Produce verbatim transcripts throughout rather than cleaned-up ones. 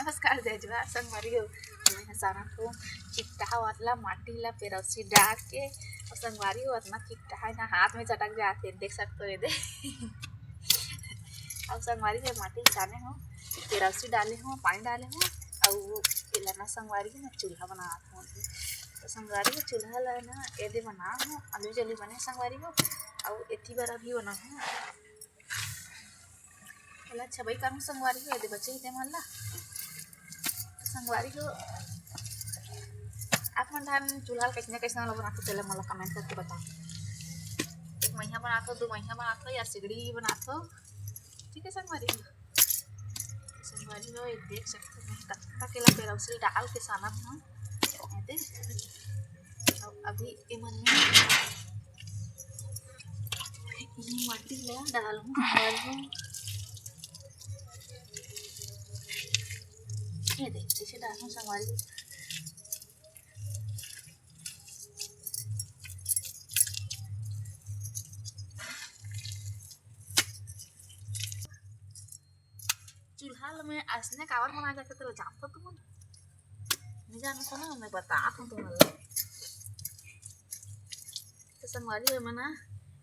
नमस्कार, जय जोहार संगवारी हो। मैं ह सानत हूँ चिपटाहा वाला माटी ला पेरौसी डाल के, और संगवारी हो, अतना चिपटाहा है ना, हाथ में चटक जाथे, देख सकते हो ये दे। अब संगवारी हो, माटी छाने हो, पेरौसी डाले हो, पानी डाले हो, और एला ना संगवारी हो, मैं चूल्हा बनात हूँ। तो संगवारी हो, चूल्हा ला ना एदे बना हो, आलू जली बने संगवारी हो, और एती बर अभी बना हो। एला छबई करहूँ संगवारी हो, एदे बचे हे तेमन ला। तो संगवारी हो, आप मन धान चूल्हा ल कइसने कइसने वाला बनाथो, तेला मोला कमेंट करके बताओ। एक मइहा बनाथो, दू मइहा बनाथो या सिगड़ी बनाथो, ठीक है संगवारी हो। संगवारी हो, ये देख सकते हो, मैं कत्ता केला पेरौसी डाल के सानत हूँ। ये दे, अब अभी एमन में ये माटी ला डालहूँ संगवारी हो। ये दे, इसे डालहूँ संगवारी हो। चूल्हा ल में अइसने काबर बनाए जाथे, तेला जानथो तुमन? नहीं जानथो ना, मैं बताथों तुमन ला। तो संगवारी हो, एमन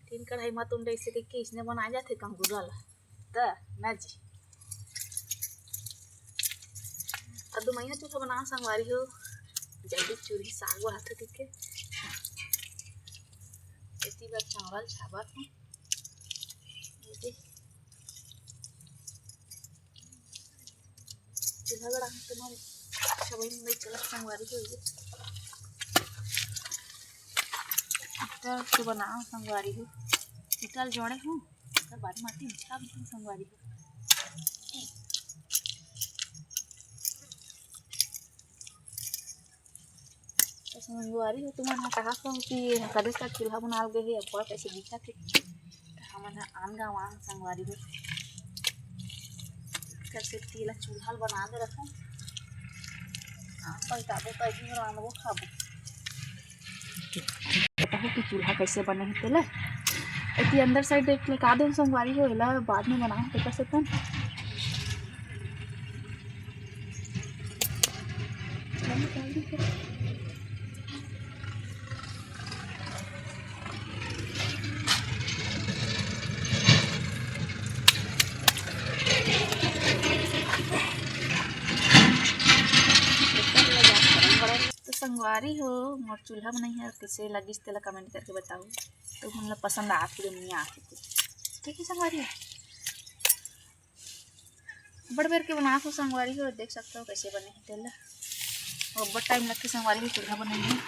तीन कढ़ाई म तुंडे ऐसे कइके इसने बनाए जाथे कंगुरा ला। त ना जी, अब दू महीना चूल्हा बना संगवारी हो, जल्दी चूल्ही साग बहाथे ठीक है। इसी बार चावल छाबत हूँ। ये दे। चूल्हा गड़ा के तुम्हारे सवई में चलत संगवारी हो ये। इतना के बनाओ संगवारी हो। इतना जोड़े हूँ, तो बाद माटी बिछा भी संगवारी हो। तो संगवारी हो, तुमन ह कहा कहो कि कदेच तक चूल्हा बनाल गए हे, अब कइसे दिखत हे। तो हमन ह आन गाँव आन संगवारी हो, कइसे तेला चूल्हा ल बना दे रखो। आप पलटाबो तो अभी रांधबो खाबो। बताओ कि चूल्हा कइसे बने हे तेला। एती अंदर साइड एक लगा दे संगवारी हो, एला बाद में बनाओ तेकर से तन। तो संगवारी हो, मोर चूल्हा बनई हे कइसे लगिस तेला कमेंट करके बताओ। तो मन ला पसंद आत हे, नहीं आत हे, ठीक है संगवारी हो। बड़ बेर के बनात हो संगवारी हो, देख सकते हो कइसे बने हे तेला। अब्बड़ टाइम लगथे संगवारी हो चूल्हा बनई में।